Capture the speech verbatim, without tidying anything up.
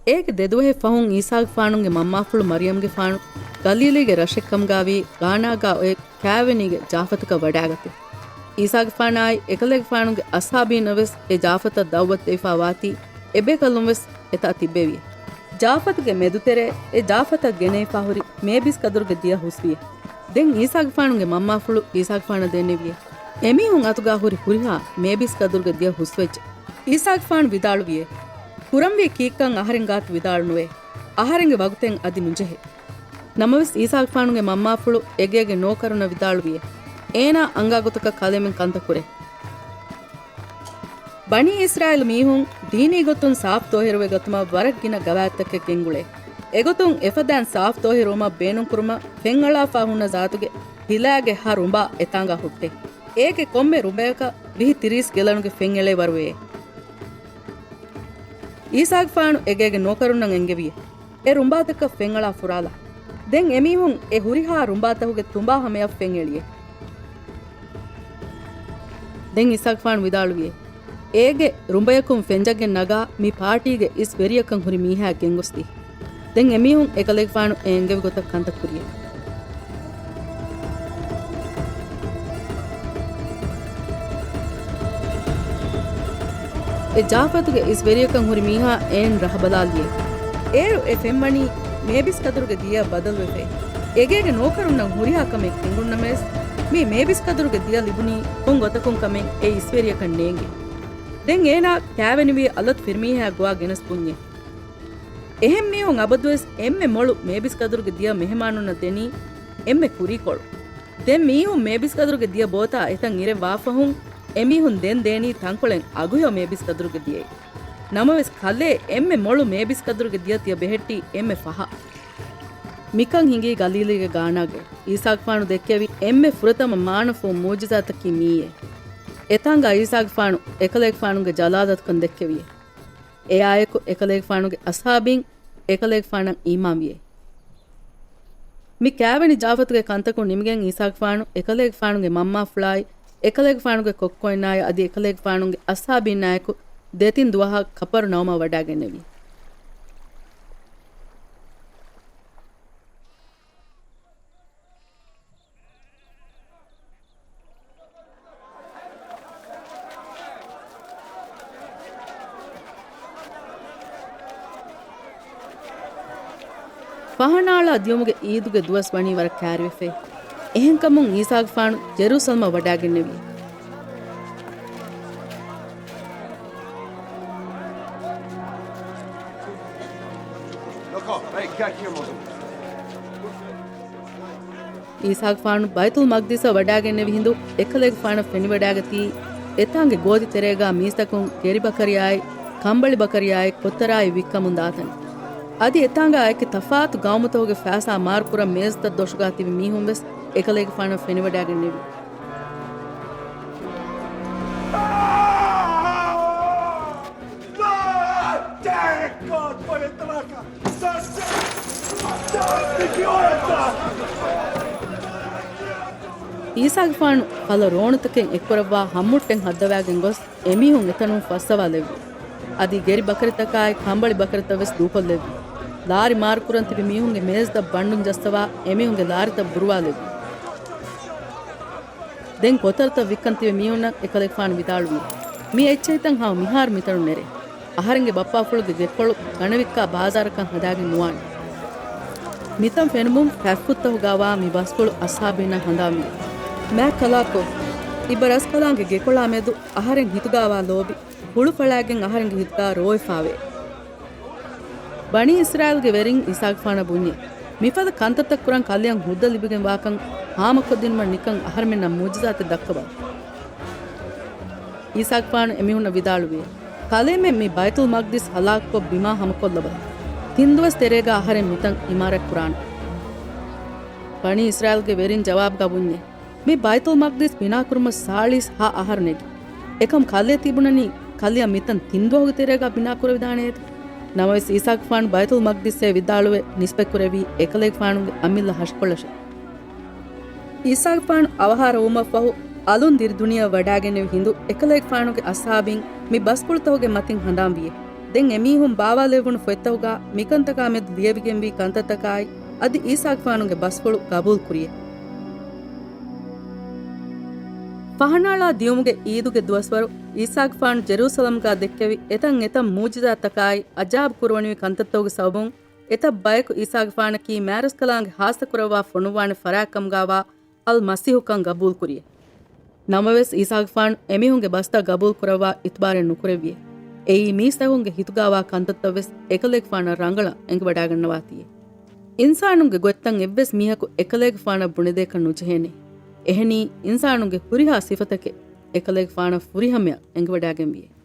އޭގެ ދެދުވަހެއް ފަހުން އީސާގެފާނުގެ މަންމާފުޅު މަރިޔަމްގެފާނު ގަލީލީގެ ރަށެއްކަމުގާވީ ގާނާގާ އޮތް ކާވެނީގެ ޖާފަތަކަށް ވަޑާގަތީ. އީސާގެފާނާއި އެކަލޭގެފާނުގެ އަޞްޙާބީންނަށް ވެސް އެ ޖާފަތަށް ދަޢުވަތު ދެވިފާ ވާތީ، އެބޭކަލުން ވެސް އެތާ ތިއްބެވިޔޭ. ޖާފަތުގެ މެދުތެރޭ އެ ޖާފަތަށް ގެނެވިފާ ހުރި މޭބިސް ކަދުރުގެ ދިޔަ ހުސްވިޔޭ. ދެން އީސާގެފާނުގެ މަންމާފުޅު އީސާގެފާނަށް ދެންނެވިޔޭ. އެމީހުން އަތުގާ ހުރި ހުރިހާ މޭބިސް ކަދުރުގެ ދިޔަ ހުސްވެއްޖެ. އީސާގެފާނު ވިދާޅުވިޔޭ، ކުރަންވީ ކީއްކަން އަހަރެން ގާތު ވިދާޅު ނުވޭ. އަހަރެންގެ ވަގުތެއް އަދި ނުޖެހޭ. ނަމަވެސް އީސާގެފާނުގެ މަންމާފުޅު އެގޭގެ ނޯކަރުންނަށް ވިދާޅުވިޔޭ، އޭނާ އަންގާ ގޮތަކަށް ކަލޭމެން ކަންތައް ކުރޭ. ބަނީ އިސްރާއީލު މީހުން ދީނީ ގޮތުން ސާފު ޠާހިރުވެ ގަތުމަށް ވަރަށް ގިނަ ގަވާއިދުތަކެއް ގެންގުޅޭ. އެގޮތުން އެފަދައިން ސާފު ޠާހިރުވުމަށް ބޭނުންކުރުމަށް ފެންއަޅާފާ ހުންނަ ޒާތުގެ ހިލާގެ ހަ ރުނބާ އެތާނގާ ހުއްޓޭ. އޭގެ ކޮންމެ ރުނބަޔަކަށް ވިހި ތިރީސް ގެލަނުގެ ފެން އެޅޭ ވަރުވެޔޭ. އީސާގެފާނު އެގޭގެ ނޯކަރުންނަށް އެންގެވިޔޭ، އެ ރުނބާތަކަށް ފެންއަޅާ ފުރާލާ. ދެން އެމީހުން އެ ހުރިހާ ރުނބާތަކުގެ ތުނބާ ހަމަޔަށް ފެން އެޅިޔޭ. ދެން އީސާގެފާނު ވިދާޅުވިޔޭ، އޭގެ ރުނބަޔަކުން ފެންޖައްގެން ނަގާ މި ޕާޓީގެ އިސް ވެރިޔަކަށް ހުރި މީހާ ގެންގޮސްދީ. ދެން އެމީހުން އެކަލޭގެފާނު އެ އެންގެވި ގޮތަށް ކަންތައް ކުރިޔޭ. އެ ޖާފަތުގެ އިސް ވެރިޔަކަށް ހުރި މީހާ އެއިން ރަހަބަލާލިޔޭ. އޭރު އެ ފެންވަނީ މޭބިސް ކަދުރުގެ ދިޔަ ބަދަލުވެފައި. އެގޭގެ ނޯކަރުންނަށް ހުރިހާ ކަމެއް އެނގުންނަމަވެސް، މި މޭބިސް ކަދުރުގެ ދިޔަ ލިބުނީ ކޮން ގޮތަކުން ކަމެއް އެ އިސްވެރިޔަކަށް ނޭނގޭ. ދެން އޭނާ ކާވެނިވި އަލަށް ފިރިމީހާ ގޮވާ ގެނަސް ބުންޏޭ. އެހެން މީހުން އަބަދުވެސް އެންމެ މޮޅު މޭބިސް ކަދުރުގެ ދިޔަ މެހެމާނުންނަށް ދެނީ އެންމެ ކުރީކޮޅު. ދެން މީހުން މޭބިސް ކަދުރުގެ ދިޔަ ބޯތާ އެތަން އިރެއް ވާފަހުން، އެމީހުން ދެން ދޭނީ ތަންކޮޅެއް އަގުހެޔޮ މޭބިސް ކަދުރުގެ ދިޔައެއް. ނަމަވެސް ކަލޭ އެންމެ މޮޅު މޭބިސް ކަދުރުގެ ދިޔަ ތިޔަ ބެހެއްޓީ އެންމެ ފަހަށް. މިކަން ހިނގީ ގަލީލީގެ ގާނާގައި. އީސާގެފާނު ދެއްކެވި އެންމެ ފުރަތަމަ މާނަފުޅު މުޢުޖިޒާތަކީ މިއީއޭ. އެތާނގާ އީސާގެފާނު އެކަލޭގެފާނުގެ ޖަލާލަތުކަން ދެއްކެވިޔޭ. އެއާއެކު އެކަލޭގެފާނުގެ އަޞްޙާބީން އެކަލޭގެފާނަށް އީމާންވިޔޭ. މި ކާވެނި ޖާފަތުގެ ކަންތަކުން ނިމިގެން އީސާގެފާނު އެކަލޭގެފާނުގެ މަންމާފުޅާއި، އެކަލޭގެފާނުގެ ކޮއްކޮއިންނާއި އަދި އެކަލޭގެފާނުގެ އަޞްޙާބީންނާއެކު ދެތިން ދުވަހަށް ކަފަރުނައުމަށް ވަޑާގެންނެވި. ފަހަނައަޅާ ދިޔުމުގެ އީދުގެ ދުވަސް ވަނީ ވަރަށް ކައިރިވެފައި. އެހެންކަމުން އީސާގެފާނު ޖެރޫސަލަމަށް ވަޑާގެންނެވި. އީސާގެފާނު ބައިތުލް މަގްދިސަށް ވަޑާގެންނެވި ހިނދު އެކަލޭގެފާނަށް ފެނިވަޑާގަތީ، އެތާނގެ ގޯދި ތެރޭގާ މީސްތަކުން ގެރި ބަކަރިއާއި، ކަނބަޅި ބަކަރިއާއި، ކޮތަރާއި ވިއްކަމުން ދާތަން. އަދި އެތާނގާ އެކި ތަފާތު ގައުމުތަކުގެ ފައިސާ މާރުކުރަން މޭޒުތައް ދޮށުގާ ތިބި މީހުން ވެސް އެކަލޭގެފާނަށް ފެނިވަޑާގެންނެވި. އީސާގެފާނު ކަލަ ރޯނުތަކެއް އެއްކުރައްވާ ހައްމުއްޓެއް ހައްދަވާގެން ގޮސް، އެމީހުން އެތަނުން ފައްސަވާލެއްވި. އަދި ގެރި ބަކަރިތަކާއި ކަނބަޅި ބަކަރިތައް ވެސް ދޫކޮށްލެއްވި. ލާރި މާރުކުރަން ތިބި މީހުންގެ މޭޒުތައް ބަންޑުން ޖައްސަވާ، އެމީހުންގެ ލާރިތައް ބުރުވާލެއްވި. ދެން ކޮތަރުތައް ވިއްކަން ތިބި މީހުންނަށް އެކަލޭގެފާނު ވިދާޅުވި، މި އެއްޗެހިތައް ހަމަ މިހާރު މިތަނުން ނެރޭ. އަހަރެންގެ ބައްޕާފުޅުގެ ގެކޮޅު ގަނެވިއްކާ ބާޒާރަކަށް ހަދާގެން ނުވާނެ. މިތަން ފެނުމުން ފަތްފުށްތަހުގާވާ މި ބަސްފުޅު އަޞްޙާބީންނަށް ހަނދާންވި. މާތް ކަލާކޮ، އިބަ ރަސްކަލާނގެ ގެކޮޅާ މެދު އަހަރެން ހިތުގާވާ ލޯބި ހުޅުފަޅާގެން އަހަރެންގެ ހިތުގާ ރޯވެފާވޭ. ބަނީ އިސްރާއީލްގެ ވެރިން އީސާގެފާނަށް ބުންޏޭ، މިފަދަ ކަންތައްތައް ކުރަން ކަލެއަށް ހުއްދަ ލިބިގެން ވާކަން ހާމަކޮށްދިނުމަށް ނިކަން އަހަރެމެންނަށް މުޢުޖިޒާތެއް ދައްކަބަލަ. އީސާގެފާނު އެމީހުންނަށް ވިދާޅުވި، ކަލޭމެން މި ބައިތުލް މަގްދިސް ހަލާކުކޮށް ބިމާ ހަމަކޮށްލަބަލަ. ތިން ދުވަސް ތެރޭގާ އަހަރެން މިތަން އިމާރާތް ކުރާނެ. ބަނީ އިސްރާއީލްގެ ވެރިން ޖަވާބުގާ ބުންޏޭ، މި ބައިތުލް މަގްދިސް ބިނާކުރުމަށް ސާޅީސް ހަ އަހަރު ނެގި. އެކަމް ކަލޭ ތިބުނަނީ ކަލެއަށް މިތަން ތިން ދުވަހުގެ ތެރޭގާ ބިނާކުރެވިދާނެ އޭތި. ނަމަވެސް އީސާގެފާނު ބައިތުލް މަގްދިސްއޭ ވިދާޅުވެ ނިސްބަތްކުރެއްވީ އެކަލޭގެފާނުގެ އަމިއްލަ ހަށިކޮޅަށޭ. އީސާގެފާނު އަވަހާރަވުމަށްފަހު އަލުން ދިރިދުނިޔެއަށް ވަޑާގެންނެވި ހިނދު އެކަލޭގެފާނުގެ އަޞްޙާބީން މި ބަސްފުޅުތަކުގެ މަތިން ހަނދާންވިއޭ. ދެން އެމީހުން ބާވާލެވުނު ފޮތްތަކުގަ މިކަންތަކާ މެދު ލިޔެވިގެންވީ ކަންތައްތަކާއި އަދި އީސާގެފާނުގެ ބަސްފުޅު ގަބޫލު ކުރިޔޭ. ފަހަނައަޅާ ދިޔުމުގެ އީދުގެ ދުވަސްވަރު އީސާގެފާނު ޖެރޫސަލަމްގަ ދެއްކެވި އެތަން އެތަން މުޢުޖިޒާތްތަކާއި އަޖާބު ކުރުވަނިވި ކަންތައްތަކުގެ ސަބަބުން އެތައް ބަޔަކު އީސާގެފާނަކީ މާތްރަސްކަލާނގެ ހާއްސަކުރައްވާ ފޮނުއްވާނެ ފަރާތްކަމުގަވާ އަލް މަސީޙުކަން ގަބޫލުކުރިޔޭ. ނަމަވެސް އީސާގެފާނު އެމީހުންގެ ބަސްތައް ގަބޫލުކުރައްވާ އިތުބާރެއް ނުކުރެއްވިޔޭ. އެއީ މީސްތަކުންގެ ހިތުގަވާ ކަންތައްތައްވެސް އެކަލޭގެފާނަށް ރަނގަޅަށް އެނގިވަޑާގަންނަވާތީއޭ. އިންސާނުންގެ ގޮތްތައް އެއްވެސް މީހަކު އެކަލޭގެފާނަށް ބުނެދޭކަށް ނުޖެހޭނެ. އެހެނީ، އިންސާނުންގެ ހުރިހާ ސިފަތަކެއް އެކަލޭގެފާނަށް ފުރިހަމަޔަށް އެނގިވަޑާގެންވިޔޭ.